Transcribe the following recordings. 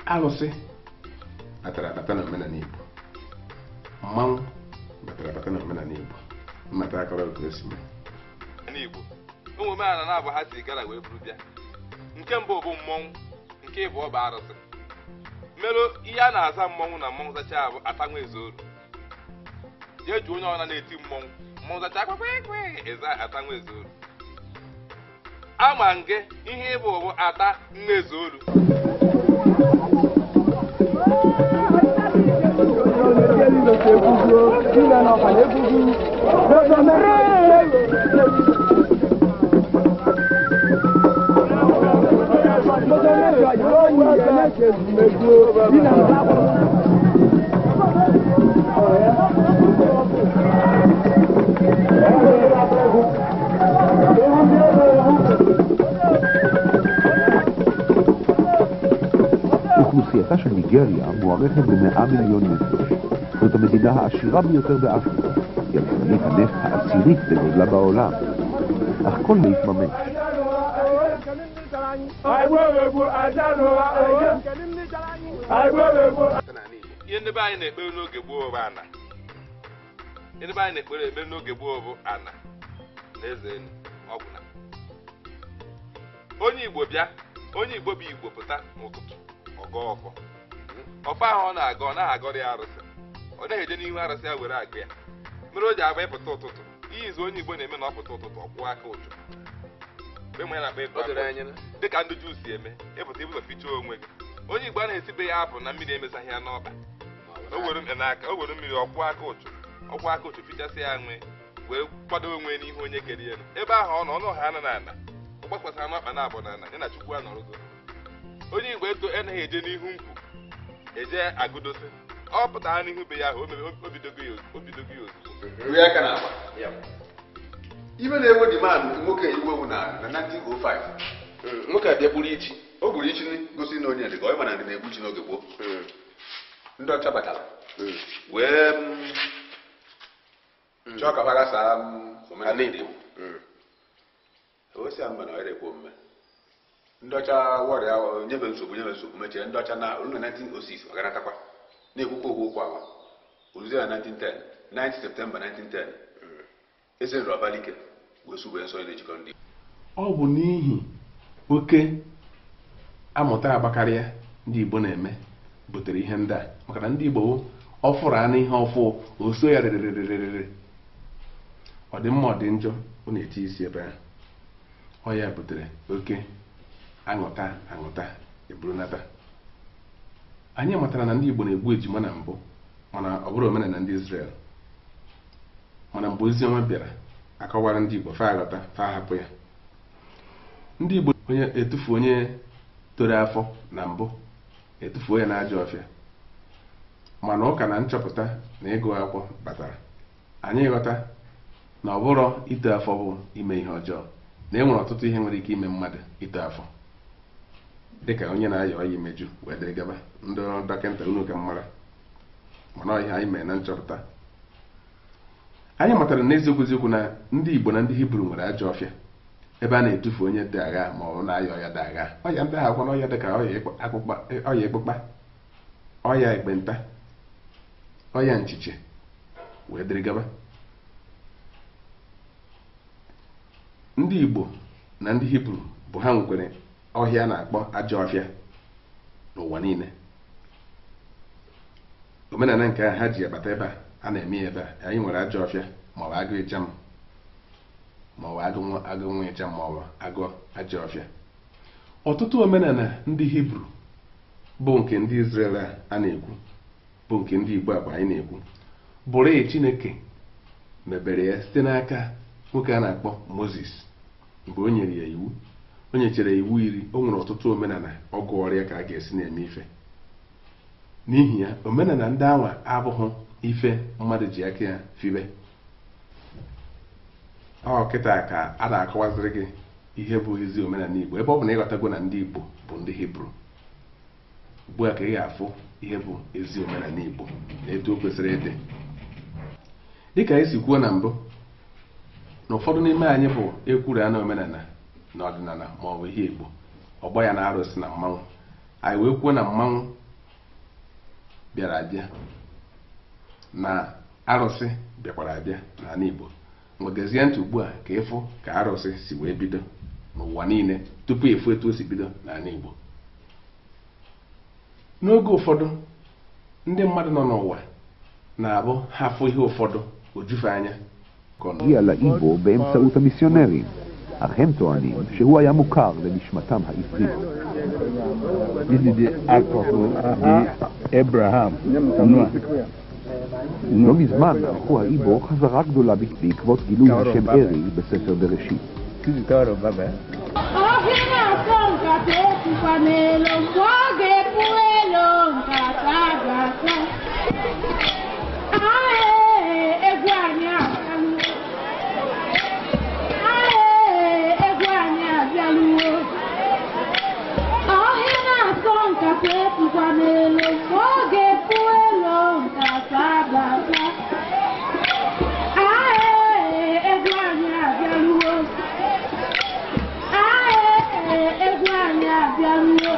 Alụsị batara abata na omenala Igbo, mmanwụ batara abata na omenala Igbo. Mmata akọrọ ka o si mee n'Igbo. Ụmụ omenala na-abụ ha si gara wee buru bịa. Nke mbụ bụ mmọnwụ, nke ịbụọ bụ arụsị. Merụ ihe a na-aza mmọnwụ na mmọnwụ zacha bụ atanwa ezeoru. Jee jụọ onye ọbụla na-eti mmọnwụ, mmọnwụ zacha kwekwe eze atanwa ezeoru. Ama nge ihe ịbụ bụ ata nwa ezeoru. אוכלוסייתה של ניגריה מוערכת ב100 מיליון נפש. זאת המדינה העשירה ביותר באפריקה. היא יצרנית הנפט העשירית בגודלה בעולם. אך כל זה התממש. Ihe ndị be anyị na-ekpere n'oge gboo bụ ana. Ihe ndị be anyị na-ekpere ekpere n'oge gboo bụ ana na eze enu ọgwụna. Onye Igbo bịa, onye Igbo bụ Igbo pụta n'ụtụtụ, ọgọ ọfọ. Ọfọ ahụ ọ na-agọ, ọ naghị agọrọ ya arụsị. Ọ naghị eje n'ihu arụsị ya were agụ ya. Mere o ji agba ịpụta ụtụtụ. Ihe izu onye Igbo na-eme na ọ pụta ụtụtụ, ọ kwụọ aka ụchụ. Dịka ndị Juu si eme, ịpụta ibụzọ fichaa onwe gị. Onye Igbo anaghị esibe ya apụ na mmiri emesaghị ya n'ọba. O were n'aka, o were mmiri ọkwụ aka ụchụ, ọkwụ aka ụchụ fichasị ya nwe, wee kwado onwe n'ihu onye kere elu. Ebe ahụ ọ nọ, ọnụ ha anọ n'ala, ọ gbakwasara n'ọkpa na abụ n'ala, ya na Chukwu anọrọgo. Onye Igbo eto anaghị eje n'ihu nkwụ, eje agụdosi. Ọ pụtara n'ihu be ya ahụ, o bidogo ya ozugbo. Ibe na-ewe demand nwoke iwe ewu na 1905. Nwoke abịa gburu ichi. O gburu ichi gosi na onye dị ka ọ ma na ndị na-egbu chi n'oge gboo. Ndị ọcha batara wee chọọ ka gbasaa omenala Igbo. O si mba na ọ ekwe omume. Ndị ọcha wọrịa nyebe nsogbu mechie ndị ọcha na olu na 1906 ọ ganatakwa na-ekwukwa okwu okwu ahụ. Oruzie na 1910, 9 Septemba 1910, Eze Nro Abalike wee sube nsọ na-ejikọ ndị. Ọ bụ n'ihi oke amụta agbakarịa ndị Igbo na-eme butere ihe ndị a, maka na ndị Igbo ọfụrụ anụ ihe ọfụ oso ya rịrịrịrịrị, ọ dị mma ọ dị njọ, ọ na-eti isi ebe ahụ. Ọ ya butere oke aṅụta aṅụta eburunata. Anyị matara na ndị Igbo na-egbu ejima na mbụ, mana ọ bụrụ omenala ndị Israel. Mana mgbe oziọma bịara akọwara ndị Igbo fa aghọta, fa hapụ ya. Ndị Igbo onye etufu onye toro afọ na mbụ etufuo ya n'ajọ ọfịa. Mana ụka na nchọpụta na ịgụ akwụkwọ batara, anyị ghọta na ọ bụrụ ito afọ bụ ime ihe ọjọọ, na e nwere ọtụtụ ihe nwere ike ime mmadụ ito afọ, dịka onye na-aya ọya imeju wee dịrị gaba. Ndị dọkịta unu ka mara, mana ọ ihe anyị mere na nchọpụta. Anyị matara n'eziokwu eziokwu na ndị Igbo na ndị Hibru nwere ajọ ọfịa ebe a na-etufu onye dị agha ma ọ na-aya ọya dị agha. Ọya ndị ahụ akwa ọya dịka ọya ịkpụkpa, ọya ekpenta, ọya nchiche wee dịrị gaba. Ndị Igbo na ndị Hibru bụ ha nwekwere ọhịa na-akpọ ajọ ọfịa n'ụwa niile. Omenala nke ha ji abata ebe a na-eme ya ebe a. Anyị nwere ajọ ọfịa maọbụ agụ ịcham maọbụ agụ nwa ịcham maọbụ agụ ajọ ọfịa. Ọtụtụ omenala ndị Hibru bụ nke ndị Israel a na-ekwu, bụ nke ndị Igbo akwa anyị na-ekwu, bụrụ Chineke mebere ya site n'aka nwoke a na-akpọ Moses. Mgbe o nyere ya iwu, o nyechere iwu iri, o nwere ọtụtụ omenala ọgụ ọrịa ka a ga-esi na-eme ife. N'ihi ya, omenala ndị anwa abụghị ife mmadụ ji aka ya fibe. Ọ kịta ka a na-akọwaziri gị ihe bụ ezi omenala Igbo, ebe ọ bụ na ịghọtago na ndị Igbo bụ ndị Hibru. Ugbu a ka ị ga-afụ ihe bụ ezi omenala Igbo na etu o kwesịrị ịdị. Dịka anyị si kwuo na mbụ, na ụfọdụ n'ime anyị bụ ekwuru na omenala na ọdịnala ma ọ bụ ihe Igbo, ọgbọ ya na arụsị na mmanwụ. Anyị wee kwuo na mmanwụ bịara abịa na arụsị bịakwara abịa n'ala Igbo. Nwegezie ntị ugbu a ka ịfụ ka arụsị si wee bido n'ụwa niile tupu ịfụ etu o si bido n'ala Igbo. N'oge ụfọdụ ndị mmadụ nọ n'ụwa na-abụ ha fụ ihe ụfọdụ ojufe anya. הגיע לאיבו באמצעות המיסיונרים, אך הם טוענים שהוא היה מוכר לנשמתם העברית. This is the Ark of the Abraham, Noah. לא מזמן ערכו האיבו חזרה גדולה בעקבות גילוי השם ארי בספר בראשית. This is the Tower of Babel. Ọhịa na-asọ nkata ekwukwa n'elu mgbe ọ ga-epu elu nkata ga-asa. Ae, egwu anyị abịaluo. Ae, egwu anyị abịaluo. Ọhịa na-asọ nkata ekwukwa n'elu mgbe ọ ga-epu elu nkata ga-asa. Ae, egwu anyị abịaluo. Ae, egwu anyị abịaluo.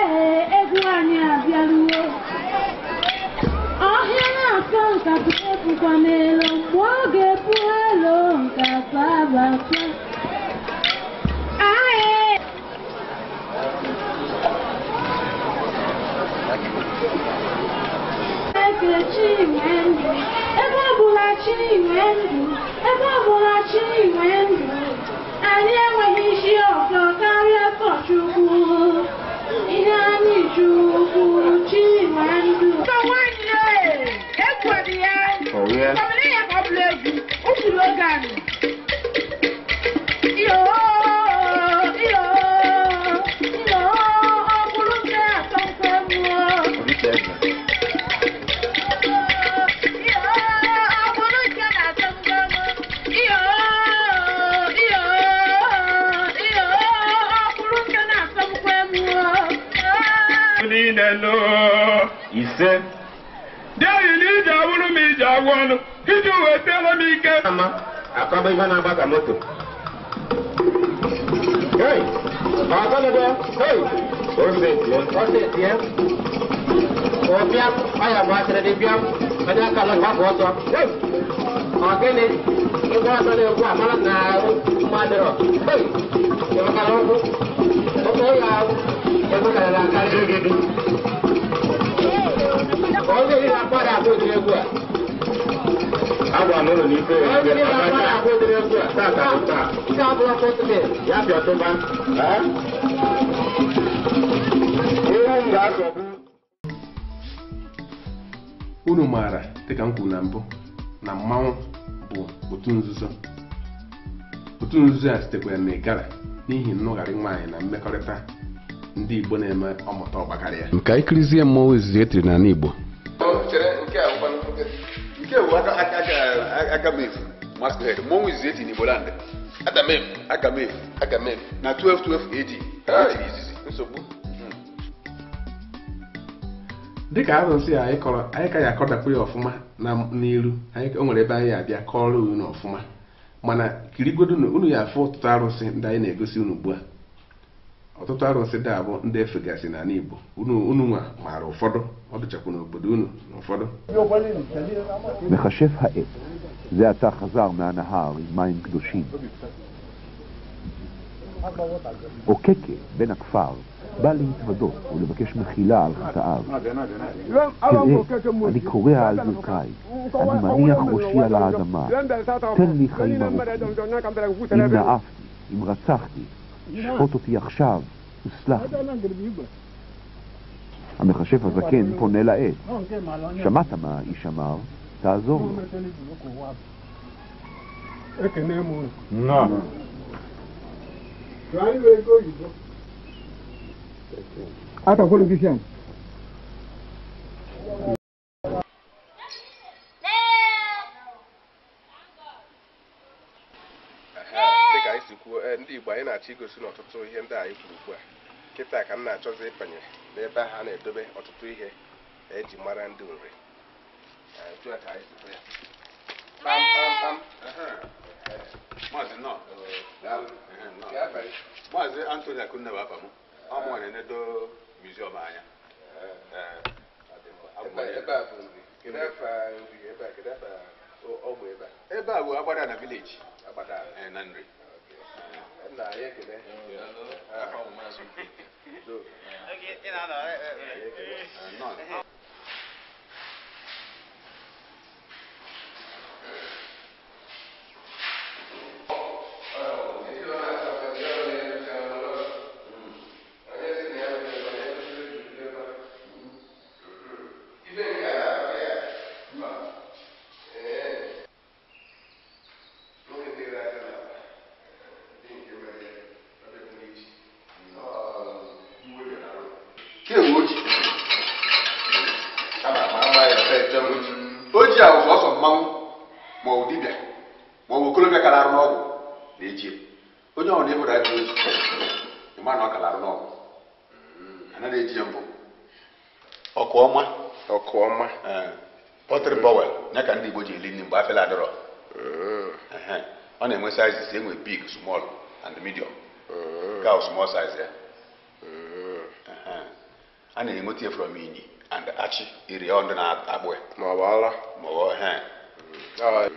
Ee, egwu anyị abịaluo. Ọhịa na-asọ nkata ekwukwa n'elu mgbe ọ ga-epu elu nkata abata. Ae! Eke chi nwe ndụ, ebe ọbụla chi nwe ndụ, ebe ọbụla chi nwe ndụ, anyị enweghị isi ọzọ karịa sọ Chukwu. Ihe anyị Chukwu chi nwe ndụ. Ka nwanne egwu dị ya. Oh, yeah. Ọ bụrụ ya ka ọ bụrụ egwu, o kwuru oge anyị. Iyo, iyo, iyo, ọ bụrụ nke atọ nkwe mmụọ. Iyo, ọ bụrụ nke na-atọ nkwe mmụọ. Iyo, iyo, iyo, ọ bụrụ nke na-atọ nkwe mmụọ. Niile nụ ise dị na ije awụrụ m ije agwụ ọnụ iji wetara m ike. Ama akọba ihe na-agba ka moto. Hey! Ọgọnọdọ! Hey! Ose tie. Ose tie. Ọbịa ọya bụ asịrị dị bịa onye aka lọ gbapụ ọsọ. Hey! Ọgịnị ịgba ọsọ na-ekwu amara na mmadụ. Hey! Ịmakara ụkwụ. Ụkwụ ya emekarịrị akarị. Onye iri na-akwado akwa ụdịrị egwu a. Agwa m ụlọ n'ife Onye iri na-akwado akwa ụdịrị egwu a. Tata bụ taa. Nke a bụrụ fọtụme. Ya bịa tụba. Ewu m ga-asọgbu. Unu maara dịka m kwuru na mbụ na mmanwụ bụ otu nzuzo. Otu nzuzo a sitekwara n'Igala n'ihi nnụgharị nwaanyị na mmekọrịta ndị Igbo na-eme ọmụta ọgbakarịa. Nke anyị kirizie mmọnwụ izizi e tiri n'ala Igbo. Nke bụ aka mefu masquerade mmọnwụ izizi eti n'Igbo land. Adamefu. Aka mefu. Agamefu. Na 1212 AD etiri izizi. Nsogbu. Dịka arụsị a anyị kọrọ, anyị ka ya akọdakwu ya ọfụma na n'iru. Anyị o nwere ebe anyị abịa kọrọ unu ọfụma, mana kirigodo unu ya afụ ọtụtụ arụsị ndị anyị na-egosi unu ugbu a. Ọtụtụ arụsị dị abụ ndị efegasị n'ala Igbo. Unu nwa maara ụfọdụ, ọ dịchakwa n'obodo unu na ụfọdụ. מכשף העץ, זה עתה חזר מהנהר עם מים קדושים. אוקקה, בן הכפר, בא להתוודות ולבקש מחילה על חטאיו. תראה, אני כורע על ברכיי, אני מניח ראשי על האדמה, תן לי חיים ארוכים. אם נאפתי, אם רצחתי, שפוט אותי עכשיו וסלח לי. המכשף הזקן פונה לעץ. שמעת מה האיש אמר, תעזור לו. No. Dịka anyị si kwuo, ndị Igbo anyị na-achọ igosi n'ọtụtụ ihe ndị anyị kwuru ugbu a. Kịta ka m na-achọzi ịbanye n'ebe ahụ a na-edobe ọtụtụ ihe eji mara ndị Nri. Etu a ka anyị si kwuo ya. Pam pam pam. Maazị nọ. Maazị Anthony Akunne bụ afa m. Ọ mụ na-enedo museum anya. Ebe a bụ nri. Kedu afa nri ebe a? Kedu afa ọgbụ ebe a? Ebe a bụ Agbada na village. Agbada. Na nri. Nna anyị ekele. Oji a bụ sọsọ mmanwụ ma ọ bụ dibịa ma ọ bụ okorobịa kara arụ n'ọgwụ na-eji onye ọbụla ịhụrụ ajọ oji ịma na ọ kara arụ n'ọgwụ anaghị eji ya mbụ. Ọkụ ọma ọkụ ọma pọtrị bọwel ya ka ndị Igbo ji eli nri mgbe afịla adịrọ. Ọ na-enwe sizes, enwe big, small and medium. Nke ahụ small size ya a na-enweta ya from Inyi and Achi iri ọ ndị na-akpụ ya ma ọ bụ ala ma ọ bụ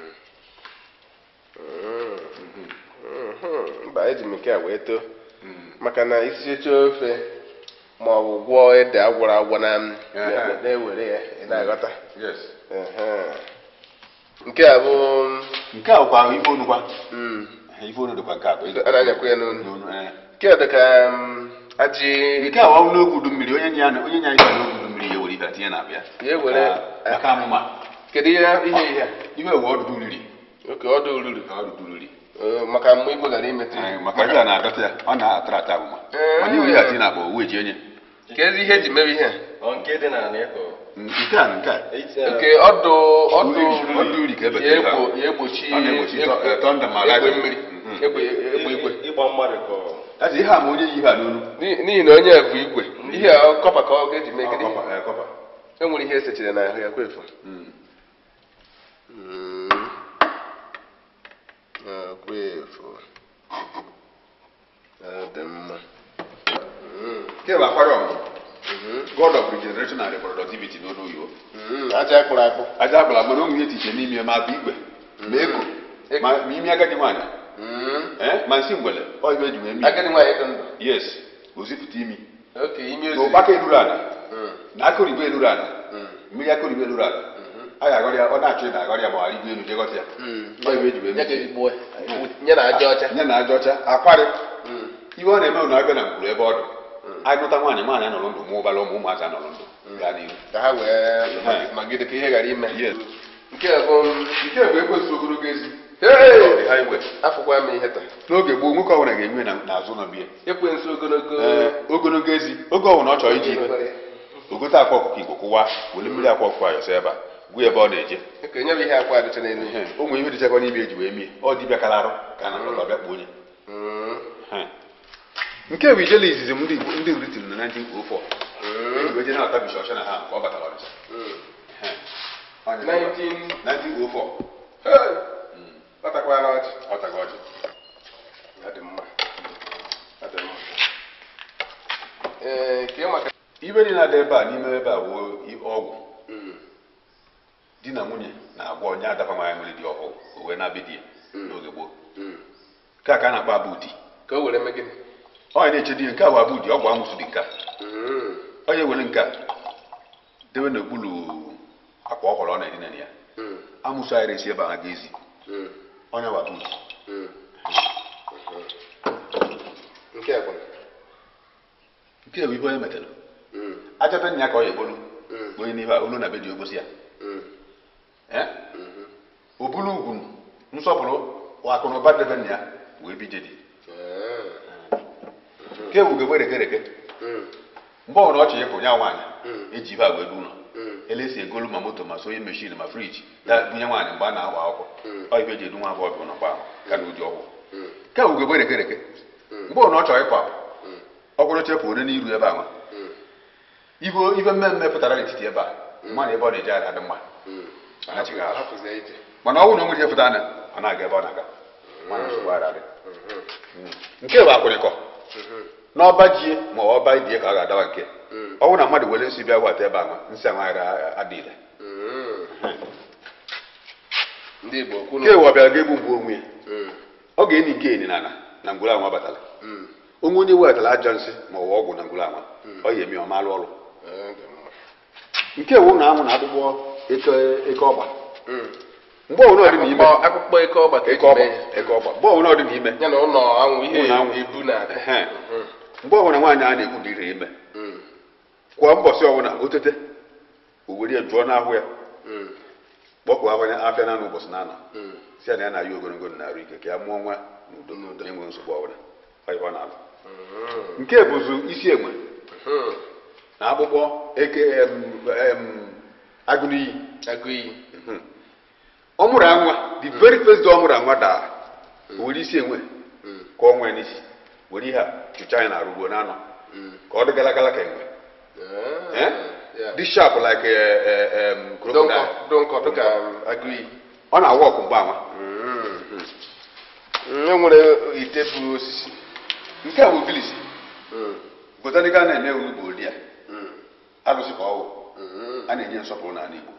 mba eji m nke a wee too maka na isicha ofe ma ọ bụ gwọọ ede agwọrọ agwọ na na-ewere ya ị na-aghọta. Nke a bụ nke a bụkwa ife onu kwa ife onu dịkwa nke a a na-anyakwa ya n'onu. Nke a dịka ajị nke a wawụ n'oge udu mmiri onye nya onye nya ife n'oge udu mmiri ya were ife tinye na-abịa ya were maka amụma. Kedu ihe ihe a? Ihe ewu ọdụdụ uriri. Oke ọdụ uriri. Ọdụdụ uriri. Maka mmụ igwe gara imetụ maka ihe a na-adọta ya ọ na-atara ata amụma mana iwe ya tinye na akpa owu eji enye. Kedu ihe eji mere ihe a? Nke dị n'ala ịkọ. Nke a nke a. Oke ọdụ ọdụ ọdụ uri ka ebe ya egbochi ọ na-egbochi tọnda ma egbe mmiri egbe egbe igwe ịgba mmadụ ka That's ihe a ma onye yi ihe a n'olu. N'ihi na onye bụ igwe ihe a kọpa ka ọ ga-eji mee gịnị? Kọpa. E nwere ihe esechiri n'ahụ ya kwefu. Kwefu. Ọ dị mma. Nke bụ akwara ọmụmụ. God of regeneration and reproductivity n'olu oyibo. Aja akpụrụ akpụ. Aja akpụrụ akpụ na ụmụ ihe tiche n'ime ma bụ igwe ma ego ma imi agadi nwaanyị. Ma nsị ngwele ọ ibe eji wee mi. Agadi nwaanyị dị ndụ. Yes, ozipụta imi. Okay, imi ozipụta. Ụkpaka eluru ala. Na akụrịgwe eluru ala. Mmiri akụrịgwe eluru ala. A ga-aghọrị ya, ọ na-achọ ịda aghọrị ya ma ọ rigwe elu jegọta ya. Ọ ibe eji wee mi. Nye na aja ọcha. Nye na aja ọcha. Akwarị. Ihe ọ na-eme na abịa na mkpụrụ ebe ọ dị. Agụta nwaanyị nwaanyị anọrọ ndụ mụ ụbara ụmụ ụmụazị anọrọ ndụ gaa n'ihu. Ka ha wee magide ka ihe ghara ime. Nke a bụ ekwensu ogologo ezi. Afụkwa m ihe taa. N'oge gboo nwoke ọbụla ga-enwe n'azụ ụlọ biya. Ekwensu ogologo ogologo ezi oge ọbụla ọ chọrọ iji ogote akwa ọkụkọ Igbo kụwa were mmiri akwa ọkụkọ ayọsọ ebe a gwụ ebe ọ na-eje. Nye m ihe akwa adịcha n'elu. O nwere ihe dịchakwa n'ime eji wee mie ọ dibịa kara arụ ka na akpọta bịa kpuo onye. Nke bụ ijele izizi m ndị nri tiri na 1904. Eji wee je na-ata Bishọp Shanahan ka ọ batara Ọnịcha. 1904. Ọ takwara ọjị. Ọ takwara ọjị. Ọ dị mma. Ọ dị mma. Ee, ka maka ibe niile na-adị ebe a n'ime ebe a bụ ọgwụ. Di na nwunye na-agwọ onye adakwa nwaanyị nwere di ọhụụ o wee na-abịa di ya n'oge gboo. Nke a ka a na-akpọ abụ di. Ka o were mee gịnị? Ọ na-eche di nke a bụ abụ di ọgwụ amụsụ dị nke a. Onye were nke a debe n'okpuru akwa ọhụrụ ọ na-edina ya. Amụsụ anyị resi ebe a ga-ezi. Onye bụ abụ di. Nke a bụ nke a bụ ihe onye metere. Aja be nna ya ka ọ ya ebolu. Onye n'ihe a olu na be dị ogosi ya. O bulu ugwu nsọpụrụ akụ na ụba debe nna ya wee bije di. Nke bụ ugegbe rekereke. Mgbe ọbụla ọ chọrọ ịpụ nya nwaanyị eji ibe a wee du ụlọ. Elesi egolu ma moto ma sonye meshin ma friji ya bunye nwaanyị mgbe a na-agba akwụkwọ. Ọ ibe eji edu nwa agbọghọbịa ụlọ mgbe ahụ ka na ụdị ọgwụ. Nke bụ ugegbe rekereke. Mgbe ọbụla ọ chọrọ ịpụ apụ ọ kwụrụ chepụ onye n'iru ebe a nwa. Ibe mmemme pụtara n'etiti ebe a mma na ebe ọ na-eje ada dị mma. Mana ọ bụrụ na o nwere ihe pụtara ọ na-aga ebe ọ na-aga. Nke bụ akwụrịkọ n'ọba ji ma ọba die ka ọ ga-adawa nke. Ọ bụrụ na mmadụ were nsị bịa wata ebe a nsị ahụ adịghị. Ndị Igbo kwunu. Nke ụwa bịara ga-egbu mgbu onwe ya. Ọ ga-eni nke eni n'ala na ngwụrụ anwa batara. Onwe onye wetara ajọ nsị ma ọ bụ ọgwụ na ngwụrụ anwa ọ ya eme ọ malụ ọrụ. Nke ewu na anwụ na akpụkpọ eke ọgba. Mgbe ọbụla ọ dị n'ime akpụkpọ eke ọgba ka eke ọgba eke ọgba mgbe ọbụla ọ dị n'ime ya na ụlọ anwụ ihe ebu na mgbe ọbụla nwaanyị a na-ekwu dịrị ime kwa mbọsị ọbụla o tete o were ya jụọ n'ahụ ya kpọpụ afịa naanị ụbọchị na anọ si ya na ya na-ayị ogologo na arụ ike ka ya mụọ nwa n'udo na-enwe nsogbu ọbụla ọ na-alụ. Nke bụzụ isi enwe na akpụkpọ eke agụiyi. Ọ mụrụ anwa the very first day ọ mụrụ anwa dara o were isi enwe ka ọ nwee n'isi were ihe a chụcha ya na arụ ruo n'anọ ka ọ dị gara gara ka enwe. Dị sharp like crocodile. Ọ na-awa ọkụ mgbe anwa. E nwere ite bụ osisi. Nke a bụ ogilisi. Botanical na-eme onugbu odi a arụsị ka ọwụ a na-enye nsọpụrụ n'ala Igbo.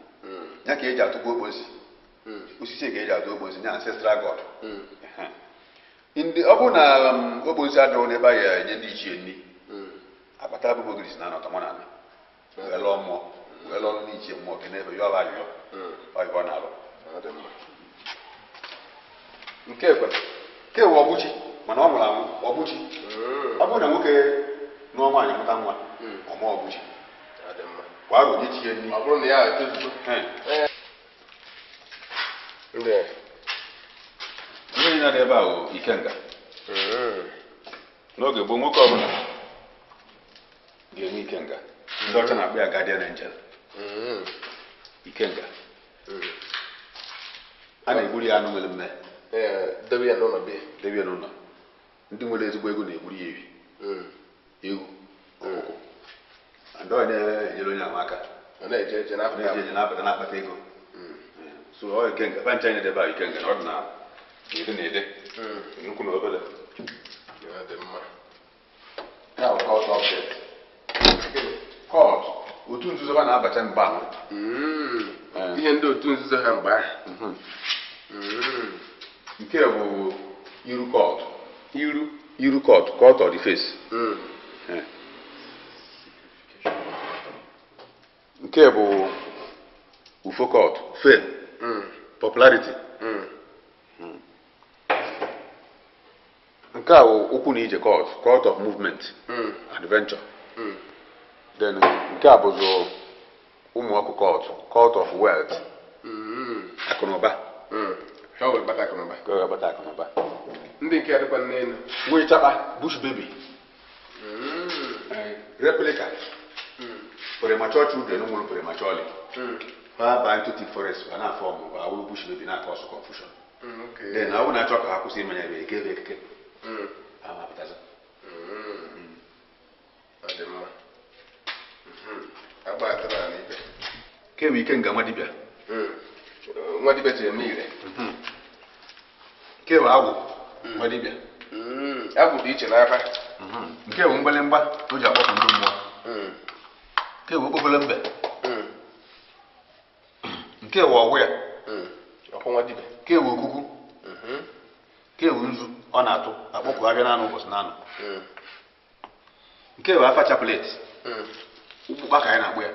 Ya ka eji atụkwa okposi osisi ka eji atụ okposi ya ancestral god. Ọ bụrụ na okposi adịrọ n'ebe a ya enye ndị ichie nri akpata abụbụ ogilisi na anọtọ mụ na ala wee lụọ mmụọ wee lụọ ndị ichie mmụọ ke n'ebe yọọ ayụyọ ọ na-alụ. Nke nke wụ ọbụchi mana ọ nwụrụ anwụ ọbụchi. Ọ bụrụ na nwoke nụọ nwaanyị mụta nwa ọmụọ ọbụchi kwa arụ onye chie nri. Ọ bụrụ na ya etozugo. Ihe niile dị ebe a bụ ikenga. N'oge gboo nwoke ọbụla ga-enwe ikenga. Ndị ọcha na-akpọ ya guardian angel. Ikenga a na-egburu ya anụ nwere mme debe ya n'ụlọ debe ya n'ụlọ. Ndị nwere ezigbo ego na-egburu ya ewi ewu ọkụkọ and ọ na-enyere onye ahụ aka ọ na-eje eje na-apụta na-akpata ego. So ọ ikenga pancha anyị debe ahụ ikenga na ọ dị na ede na ede nnukwu na obere. Otu nzuzo ha na-abacha mgbe ahụ. Ihe ndị otu nzuzo ha mgbe ahụ. Nke bụ iru cult. Iru cult, cult of the face. Nke bụ ufo cult, fame, popularity. Nke a bụ ụkwụ na ije cult, cult of movement, adventure. Then nke a bụzụ ụmụ ọkụ cult, cult of wealth, akụnụba. Ndị nke adịkwa n'elu nwee chapa bush baby replica premature children nwụrụ prematurely ha baa into thick forest ha na-afọ ọmụ awụrụ bush baby na-akọ ọsọ confusion. Then awụ na-achọ ka ha kwụsị imenya ebe eke ebe ekeke ha mapụtazi. Ke bụ ikenga nwa dibịa. Nwa dibịa ji eme ire. Nke bụ agwụ nwa dibịa. Agwụ dị iche n'afa. Nke bụ mgbalimgba o ji akpọpụ ndị mmụọ. Nke bụ okpokolo mbe. Nke bụ ọgwụ ya. Ọkwụ nwa dibịa. Nke bụ okuku. Nke bụ nzu ọ na-atụ akpọpụ abịa naanụ ụbọchị naanụ. Nke bụ afa chaplet. Ụkpụkpa ka anyị na-akpụ ya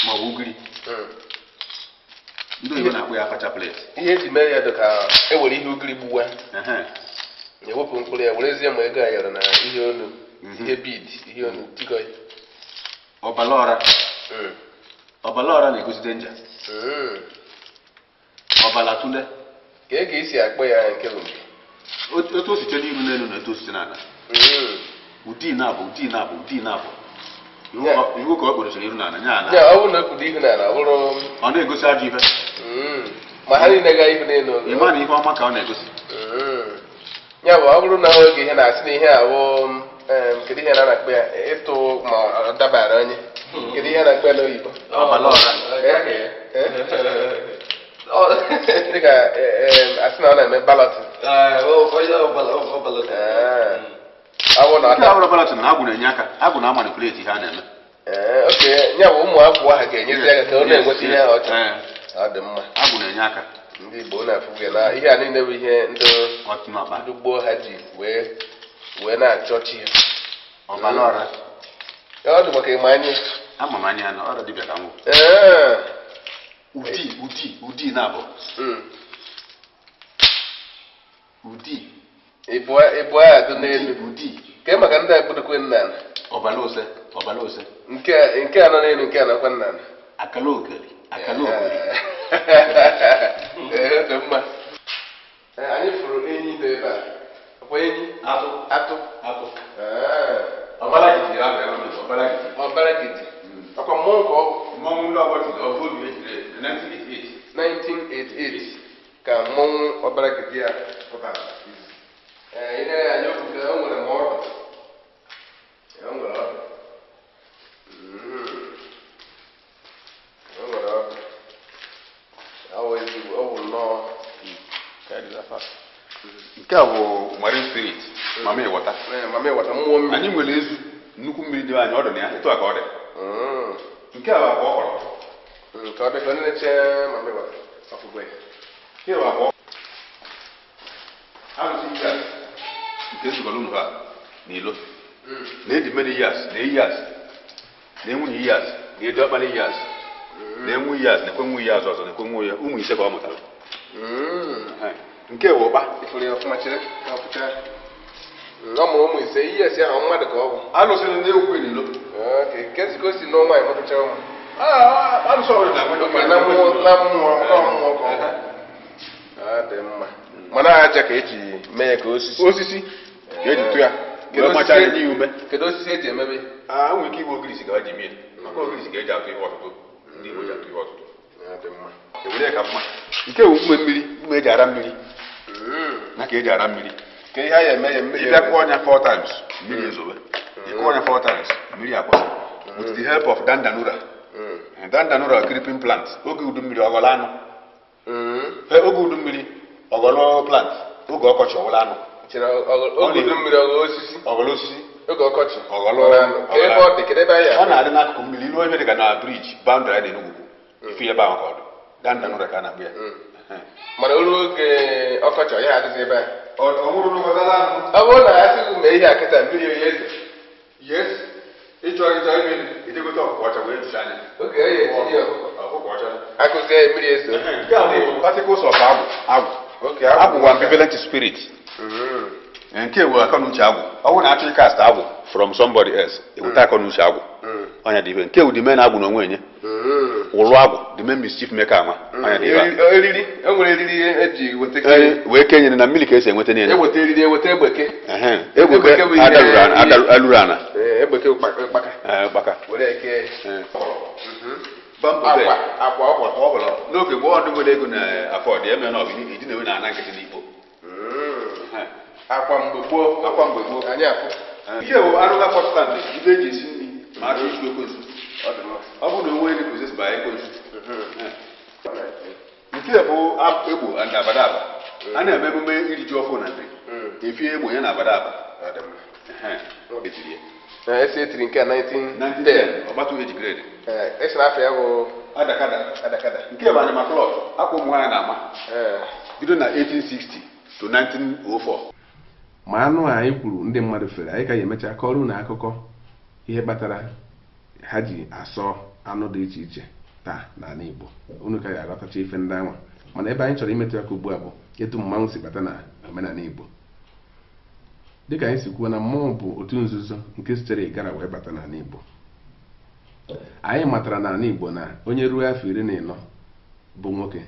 ma ọ bụ ugiri. Ndị oyibo na-akpụ ya afa chaplet. Ihe eji mee ya dị ka e were ihe ugiri gbuwa ewepụ mkpụrụ ya werezie ma ego a yọrọ na ihe onu ihe bid ihe onu tikọ ya. Ọbala ọra. Ọbala ọra na-egosi danger. Ọbala tule. Ka e ga-esi akpọ ya nke bụ nke otu o si chee n'iru n'elu na otu o si n'ala. Ụdị na-abụ ụdị na-abụ ụdị na-abụ iwu ka ọ kpọrọchara iru n'ala nya ala. Ọ bụrụ na ekpudo ihu n'ala ọ bụrụ ọ na-egosi ajọ ife. Ma ha niile ga ihu n'elu. Ị ma na ihe ọma ka ọ na-egosi. Ya bụ ọ bụrụ na oge ihe na-asị na ihe awụ kedu ihe na-akpọ ya ịtụ ma ọ dabara onye kedu ihe na-akpọ ya n'oyibo dịka asị na ọ na-eme balọtịn. Nke abụrụ balọtịn na agwụ na-enye aka agwụ na-amanipulate ihe a na-eme. Oke ya bụ ụmụ agwụ ahụ ga-enyezi aka ka ọ na-enweta ihe ahụ ọ chọrọ. Ọ dị mma. Agwụ na-enye aka. Ndị Igbo na-afụ gị na ihe a niile bụ ihe ndị gboo ha ji wee na-achọ chi ha. Ọbara. Ọ dị maka ịma anya. Ama m anya na ọrịa dibịa ka nwụ. Ụdị ụdị ụdị na-abụ. Ụdị. Ịbụ a dị n'elu. Ụdị. Ke maka ndị a gbudokwe nna. Ọbara ose, ọbara ose. Nke a nọ n'elu nke a nọkwa nna. Akala ogiri, akala ogiri. Ee, dị mma. Anyị fụrụ enyi dị ebe a. Ọkwa enyi? Atụ. Atụ. Atụ. Ọbara gidi ya bụ ọbara gidi. Ọbara gidi. Ọkwa mmọnwụ ka ọ bụ? Mmọnwụ ndị ọgbọ jiri ọbụ obi ejiri 1988. 1988 ka mmọnwụ ọbara gidi ya pụtara. Ee, ile ya anya okwu ka o nwere ma ọdụ. O nwere ọdụ. O nwere ọdụ. Ọ bụ ezigbo, ọ bụ nnọọ. Nke a bụ marine spirit, mama ịwọta. Mama ịwọta mmụọ mmiri. Anyị nwere ezu nnukwu mmiri dị anyị ọdụ na ya, etu a ka ọ dị. Nke a bụ akwa ọkọrọ. Ka ọ dị ka onye na-eche mama ịwọta ọfụgwe. Nke a bụ akwa ọkọrọ. Arụsị years nke nzukọrọ unu ha n'ilo. Na-edi many years, na years, na enwunye years, na edi ọkpara years, na enwu years, na ekwe nwu years ọzọ, na ekwe nwu ya, ụmụ ise ka ọ mụtara. Nke bụ ụkpa. Ifuru ya ọfụma chere ka ọ pụta. Ọ mụrụ ụmụ ise, ihe esi ahụ mmadụ ka ọ bụ. Alụsịrị ndị okwu n'ilo. Nke ka o si n'ọnwa anyị mụtacha ụmụ. Alụsị ọbụla na na mmụọ na mmụọ ka ọ mmụọ ka ọ bụ. Ọ dị mma. Mana aja ka eji mee ya ka osisi. Osisi ka eji tụ ya. Kedu osisi eji emebe? A nwere ike igbu ogirisi ka eji mie. Maka ogirisi ka eji atụ ihe ọtụtụ. Ndị Igbo ji atụ ihe ọtụtụ. Ewere ya ka mma. Nke bụ mgbe mmiri, mgbe eji ara mmiri. Na ka eji ara mmiri. Ka ihe a ya eme ya mmiri. Ị bịa kụọ ọnya 4 times, mmiri ezobe. Ị kụọ ọnya 4 times, mmiri akwụsị. With the help of dandanura. Dandanura creeping plant. Oge udu mmiri ọghọlọ anụ. Oge udu mmiri ọghọlọ plant. Oge ọkọchị ọghọlọ anụ. Oge udu mmiri ọghọlọ osisi. Ọghọlọ osisi. Oge ọkọchị. Ọghọlọ anụ. Ebe ọ dị, kedu ebe anyị ọ na-adị n'akụkụ mmiri, ilu ebe dị ka na briji boundary dị n'Enugwu. Ife ebe ahụ ka ọ dị. Dandanura ka a na-akpụ ya. Mana o ruo oge ọkọchị ọ ya adịghị ebe a. Ọ nwụrụ n'ụkọtala anụ. Ọ bụrụ na a sị gị mee ihe a kịta mmiri oyi eze. Yes. Ịchọ ịchọ ime ejegote ọkụkọ ọcha wee jụcha anya. Oge oyi etinye ọkụkọ. Ọkụkọ ọcha. Akụzie mmiri ezo. Nke a bụ particles of agwụ. Agwụ. Okay, agwụ bụ ambivalent spirit. Nke bụ akọnuche agwụ. Ọ bụrụ na achọ ịkast agwụ from somebody else, eweta akọnuche agwụ. Ọnya dị ibe. Nke bụ the main agwụ n'onwe enye. Ụlụ agwụ, the main mischief maker ama. Ọnya dị ibe. Eriri, e nwere eriri eji weta wee kenye na mmiri ka esi enweta niile. Eweta eriri, eweta egbeke. Egbeke alụrụ ana. Egbeke ụkpaka. Ụkpaka. Were eke. Akwa akwa ọhụrụ. N'oge gboo ndị nwere ego na afọdụ eme na ọbụ iji na-enwe na ana nkịtị n'ikpo. Akwa mgbe gboo. Akwa mgbe gboo. Anyị afụ. Nke bụ arụga pọtụtandị, ibe eji esi nri ma achọ isu ekwensu. Ọ bụrụ na onwe repossessed by ekwensu. Nke bụ egbo and abadaba. A na-eme emume iri ji ọfụ na nri. Efi egbo ya na abadaba. Esi etiri nke a 1910. Ọgbatu eji grade. Esi na afọ ya bụ Adakada. Adakada. Nke bụ anyama klọb, akwa ụmụ nwaanyị na-ama. Bido na 1860 to 1904. Ma anụ a anyị kwuru ndị mmadụ fere, anyị ka ya emecha kọrọ unu akụkọ ihe kpatara ha ji asọ anụ dị iche iche taa n'ala Igbo. Unu ka ya aghọtacha ife ndị anwa. Mana ebe anyị chọrọ imetụ aka ugbu a bụ etu mmanwụ si bata na omenala Igbo. Dịka anyị si kwuo na mmọnwụ bụ otu nzuzo nke sitere Igara wee bata n'ala Igbo. Anyị matara n'ala Igbo na onye ruo afọ 14 bụ nwoke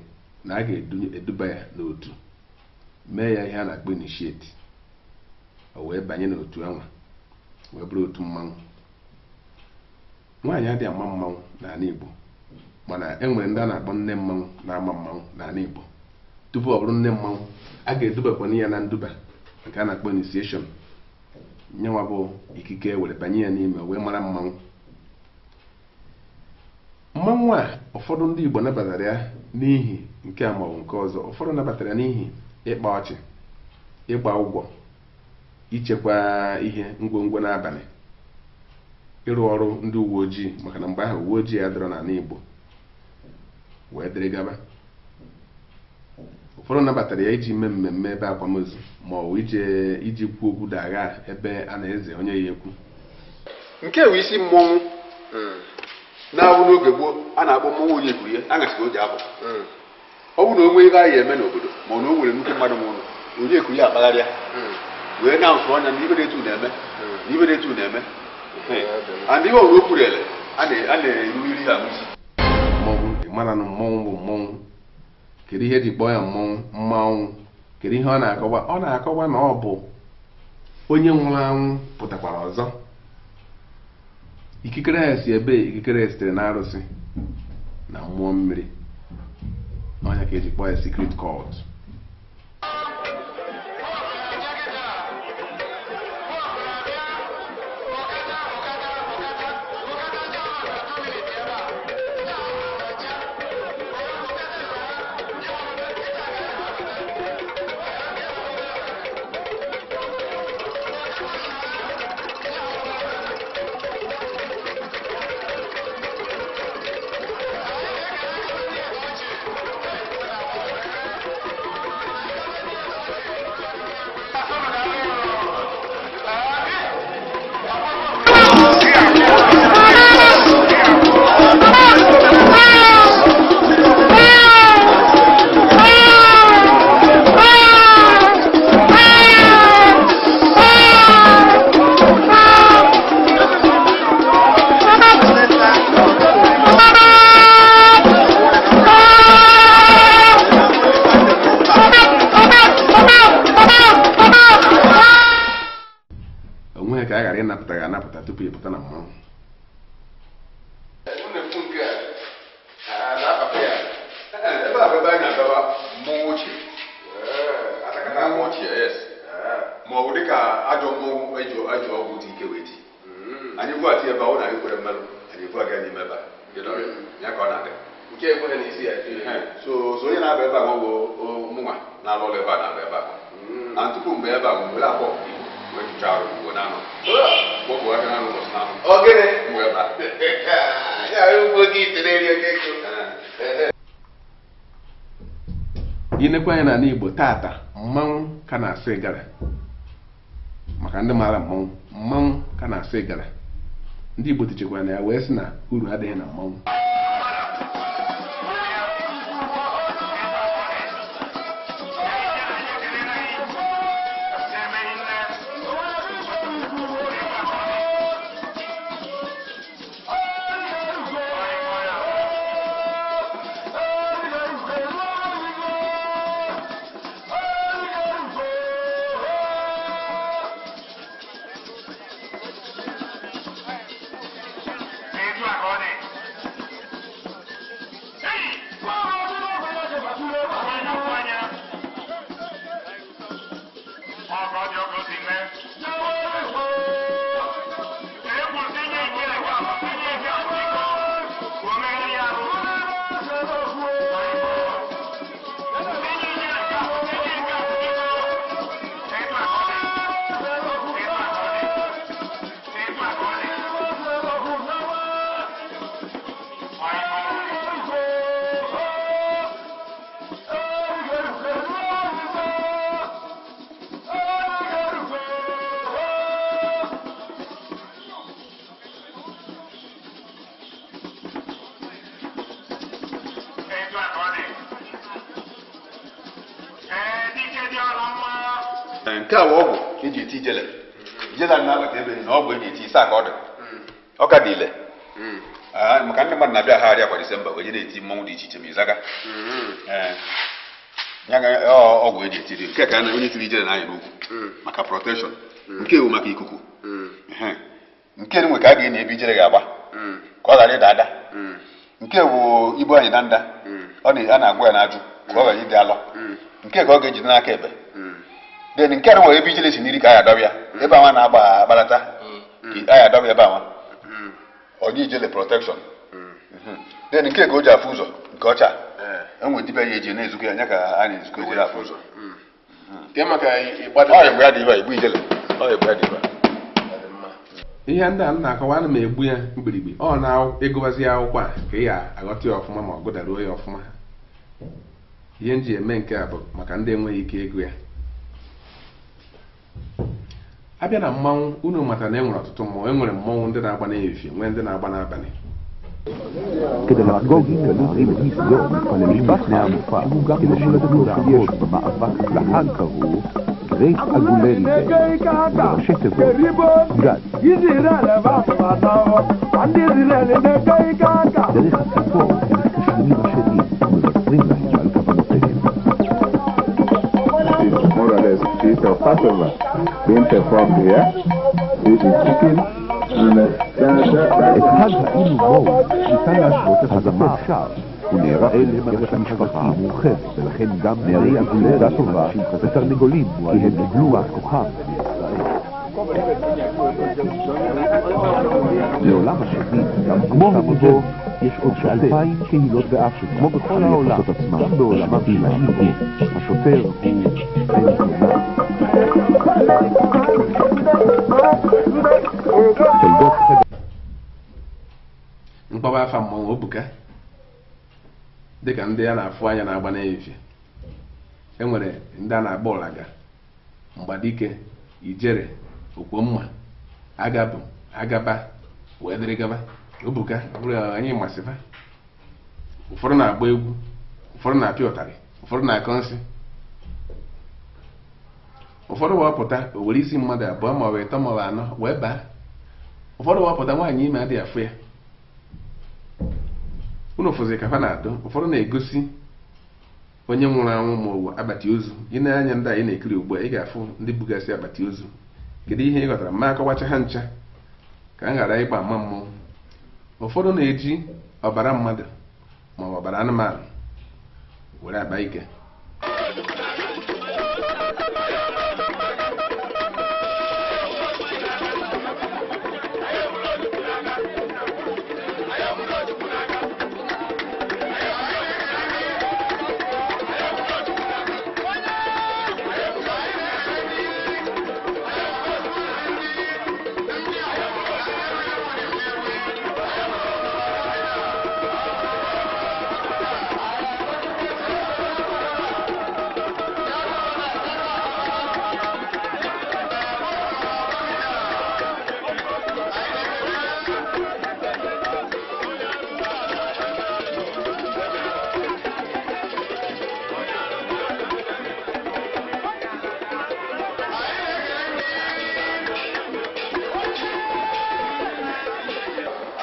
na a ga-eduba ya n'otu mee ya ihe a na-akpọ initiate. O wee banye n'otu anwa wee bụrụ otu mmanwụ. Nwaanyị adịghị ama mmanwụ n'ala Igbo, mana e nwere ndị a na-akpọ nne mmanwụ na-ama mmanwụ n'ala Igbo. Tupu ọ bụrụ nne mmanwụ, a ga-edubakwana ya na nduba nke a na-akpọ initiation. Nyenwa bụ ikike were banye ya n'ime wee mara mmanwụ. Mmanwụ a ụfọdụ ndị Igbo nabatara ya n'ihi nke a maọbụ nke ọzọ. Ụfọdụ nabatara ya n'ihi ịkpa ọchị, ịgba ụgwọ, ichekwa ihe ngwongwo n'abalị. Ịrụ ọrụ ndị uwe ojii, maka na mgbe ahụ uwe ojii adịrọ n'ala Igbo wee dịrị gaba. Ụfọdụ nabatara ya iji mee mmemme ebe akwamozu ma ọ bụ iji kwuo okwu dagha ebe a na-eze onye ya ekwu. Nke bụ isi mmọnwụ na-awụ n'oge gboo a na-akpọ mmọnwụ onye kwuru ya aṅasị o ji abụ. Ọ bụrụ na o nwee ebe anyị eme n'obodo ma ọ na o nwere nnukwu mmadụ nwụrụ, onye kwuru ya akpagharịa wee na-asụ ọnya na ibe na-etu na-eme na ibe na-etu na-eme. And ihe ọbụla o kwuru ele a na-eruri ya isi. Mmọnwụ, ị mara na mmọnwụ bụ mmọnwụ. Kedu ihe eji kpọọ ya mmọnwụ? Mmanwụ. Kedu ihe ọ na-akọwa? Ọ na-akọwa na ọ bụ onye nwụrụ anwụ pụtakwara ọzọ. Ikikere ya si ebe ikikere sitere na arụsị na mmụọ mmiri. Ọnya ka eji kpọọ ya secret cult. Onweghị ka a ghara ịnapụta gị anapụta tupu ị pụta na mmanwụ. Ebe a bụ ebe anyị na-adọba mmọnwụ ochie. Mmọnwụ ochie, yes. Ma ọ bụ dịka ajọ mmọnwụ eji ọgwụ dị ike wee ti. Anyị bughachi ebe ọ na-anyị kwere mmerụ, anyị ebughị ya n'ime ebe a. Ya ka ọ na-adị. So onye na-aba ebe a ma ọ bụ mụnwa na-alụ ọrụ ebe a na-aba ebe a. Na tupu mgbe ebe a bụ mgbe akpọ wee tụchaa arụ ugbo n'anụ. Kpọpụ aka n'anụ ụbọchị n'anụ. Mgbe ebe a. Inekwa anya n'ala Igbo tata, mmanwụ ka na-asụ ịgara. Maka ndị maara mmanwụ, mmanwụ ka na-asụ ịgara. Ndị Igbo tichekwara na ya wee sị na uru adịghị na mmanwụ. Nke a bụ ọgwụ eji eti ijele. Ijele a na-abata ebe na ọgwụ eji eti isi aka ọ dị. Ọ ka dị ile. Maka ndị mmadụ na-abịa agharịa kwa Disemba wee na-eti mmọnwụ dị iche iche ma ịzaga. Ọgwụ eji eti dị nke ka onye tiri ijele na-anya n'ukwu maka protection. Nke ewu maka ikuku. Nke nwe ka a ga-enye ebe ijele ga-agba ka ọ ghara ịda ada. Nke bụ ibu anyị na nda ọ na-agwa ya n'ajụ ka ọ ghara ịdị alọ. Nke ka ọ ga-ejide n'aka ekpe. Then nke a nwere ebe ijele si n'iri ka anyị adọbịa ebe anwa na-agba akparata ka anyị adọbịa ebe anwa ọ dị ijele protection. Then nke ka o ji afụ ụzọ nke ọcha enwe dibịa ya eji na-ezukọ ya nya ka a na-ezukọ ejele afụ ụzọ. Ọ ya dị ebe a igbu ijele. Ọ ya dị ebe a. Ihe ndị a na-akọwa ana m egbu ya mkpirikpi ọ na-ịgụbazi ya akwụkwọ a ka ị ga-aghọta ya ọfụma ma ọ gụdaruo ya ọfụma. Ihe m ji eme nke a bụ maka ndị enweghị ike ịgụ ya. Abịa na mmanwụ, unu mata na e nwere ọtụtụ mmọnwụ. E nwere mmọnwụ ndị na-agba n'ehihie, nwee ndị na-agba n'abalị. כדי לחגוג את הנערים לסגור מתפללים לפני המופע כדי שיוכלו לעמוד במאבק. לחג קראו גרייט אגולרי דיי, בראשי תיבות גד. דרך הציפור הם מתקשרים עם השדים ומבשרים להם על כוונותיהם. More or less feast of Passover being performed here. This is chicken and את חג האילו בואו ניתן להשוות הזמר שר ונראה הם המשפחה המורחבת, ולכן גם נערי אגודה טובה ותרנגולים, כי הם קיבלו את כוחם מישראל. לעולם השדים, כמו המודו, יש עוד כ2,000 קהילות באפריקה, כמו בכל העולם, גם בעולמם של היהודים. השוטר הוא בן זונה. תולדות חג Mkpọba afa mmọnwụ obuka dịka ndị a na-afụ anya na-agba n'ehihie. E nwere ndị a na-agba ụlaga, mgbadike, ijere, okwomma, agabụ, agaba, wee dịrị gaba. Obuka bụrụ anyị masịfa. Ụfọdụ na-agba egwu, ụfọdụ na-apịa ụtarị, ụfọdụ na-akọ nsị. Ụfọdụ wapụta o were isi mmadụ abụọ maọbụ ịtọ maọbụ anọ wee baa. Ụfọdụ wapụta nwaanyị ime adịghị afụ ya. Unu fụzi ka fa na-adụ. Ụfọdụ na-egosi onye nwụrụ anwụ ma ọ bụ akpati ozu. Ị na-anya ndị anyị na-ekiri ugbu a, ị ga-afụ ndị bugasị akpati ozu. Kedu ihe ị ghọtara? Ma akọwacha ha ncha ka m ghara ịgba ama mmọnwụ. Ụfọdụ na-eji ọbara mmadụ ma ọ bụ ọbara anụmanụ were akpa ike.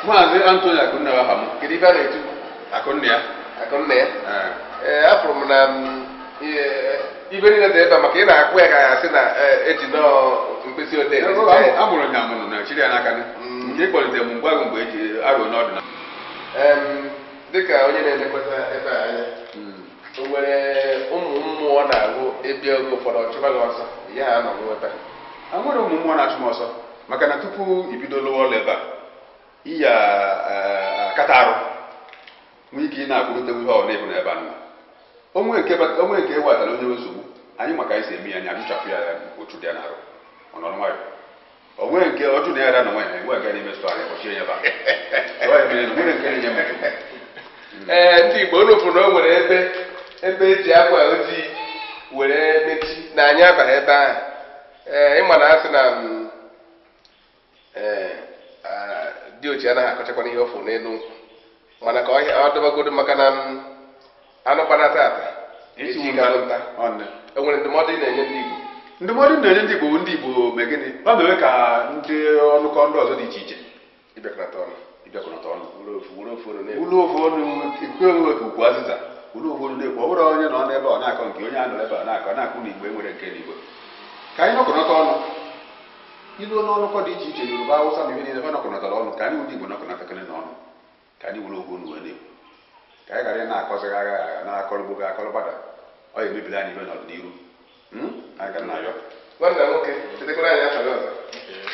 Maazị Anthony Akunna aha m. Kedu ife a na-etu? Akunna ya. Akunna ya? Ee, afụrụ m na ibe niile dị ebe a maka ị na-akpụ ya ka ya sị na eji nọọ mkpịsị odee. Amụrụ ya amụrụ na chiri ya n'aka nke ịkpọlite m mgbe mgbe eji arụ n'ọdịnala. Dịka onye na-elekọta ebe a anya, o nwere ụmụ mmụọ na-agụ ịbịa oge ụfọdụ ọchụba gị ọsọ ya ha nọ nweta? Enwere ụmụ mmụọ na-achụ m ọsọ maka na tupu ibido lụwa ọlụ ebe a iya akata arụ nwee ike ị na-akwụrụte ihe ọ na-ebu n'ebe anụ. Onwe nke ewetara onye nsogbu anyị maka anyị si eme ya, anyị ajụchapụ ya ochu dị ya n'arụ ọ nọrọ nwayọ. Onwe nke ọjụ na ya na nwaanyị enwe aga n'ime sụtọ anyị kpọchie ya ebe a. Nwere nke na-enye m nsogbu. Ee, ndị Igbo unu fụrụ na o nwere ebe eji akwa ojii were mechi na anyị abaghị ebe ahụ. Ee, ịma na asị na dị ochie anaghị akọchakwana ihe ọfụ n'elu nkwụ, mana ka ọ dọbagodo maka na anụ gbana tata echi ga-anụ nta. E nwere ndụmọdụ ị na-enye ndị Igbo? Ndụmọdụ m na-enye ndị Igbo bụ ndị Igbo mee gịnị? Ọ na-eme ka ndị ọnụkọ ndị ọzọ dị iche iche ịbịakọnata ọnụ. Ịbịakọnata ọnụ. Wuru ofu ọnụ. Wuru ofu ọnụ, ikwu enwe ka ukwu azịza. Wuru ofu ọnụ na-ekwu. Ọ bụrụ onye nọ n'ebe ọ na-akọ nke onye anọ ebe ọ na-akọ na-akụ na Igbo enwere nke n'Igbo. Ka anyị nọkọnata ọnụ. Ilu n'ọnụkọ dị iche iche Yoruba, Hausa na ihe niile ha nọkọnatara ọnụ ka anyị ndị Igbo nọkọnatakịrị n'ọnụ ka anyị wuru ofu ọnụ wee na-ekwu. Ka anyị ghara ị na-akọzighi agha agha na-akọrọgbo gị akọrọgbada ọ ga-emebiri anyị ihe n'ọdịnihu. Anyị ga na-ayọ. Nwanna nwoke, chetakwara anyị afa gị ọzọ.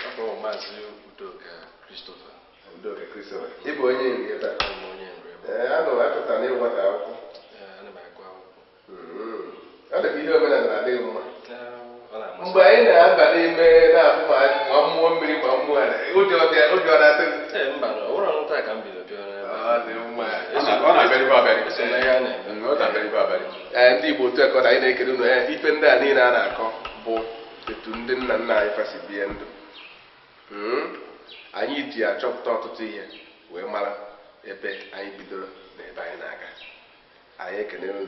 Afọ m Maazị Udoka Christopher. Udoka Christopher. Ị bụ onye nri ebe a? Ee, anụ achọtara na ịgwata akwụkwọ. Ana m agụ akwụkwọ. Ọ dị ka ihe omenala na-adịghị mma. Mgbe anyị na-aba n'ime na-afụ ma mmụọ mmiri ma mmụọ ala Ụjọ ọ dị- ụjọ ọ na-atụ gị? Ee, mba, na ọ bụrụ ọnụ taa ka m bido bịa n'ebe a. Ọ dị mma. Ọ na-abịarịba abịarị. Eso na ihe a na-eme. Ọ na-abịarịba abịarị. Ee, ndị Igbo, otu ekọ na anyị na-ekele unu. Ee, ife ndị a niile a na-akọ bụ etu ndị nna nna anyị fa si bie ndụ. Anyị ji achọpụta ọtụtụ ihe wee mara ebe anyị bidoro na ebe anyị na-aga. Anyị ekele unu.